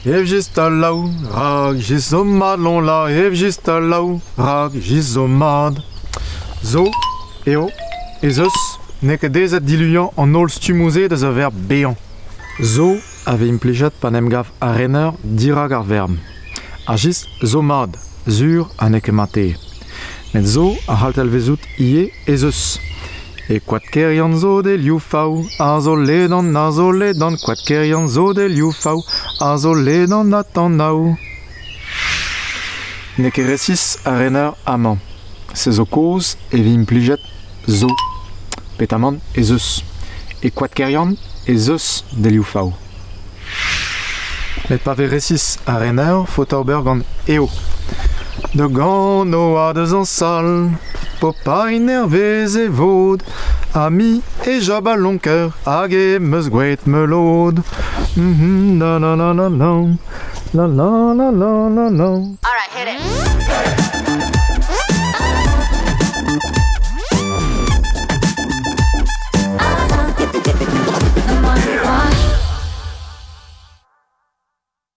Ev just al laou, rak just zo mat loñla, ev just al laou, rak just zo mat. Zo, eo, ez eus, n'eo ket aezet diluiañ an holl stummoù-se deus ar verb bezañ. Zo a vez implijet pa 'n em gav ar rener dirak ar verb. Ar jist zo mat, sur ha n'eo ket mat eo. Met zo a c'hall talvezout ivez ez eus. E koad Keryann zo delioù fav, a zo ledan, a zo ledan, koad Keryann zo delioù fav, a zo ledan ha tanav. N'eo ket resis ar rener amañ. Se zo kaoz e vez implijet zo. Petamant ez eus. E koad Keryann ez eus delioù fav. Met pa vez resis ar rener, faota ober gant eo. Da gano ha da zañsal, Popeye hervez e vod, ha me e job al lonker hag em eus graet ma lod. La la la la la, la la la la la la. All right, hit it.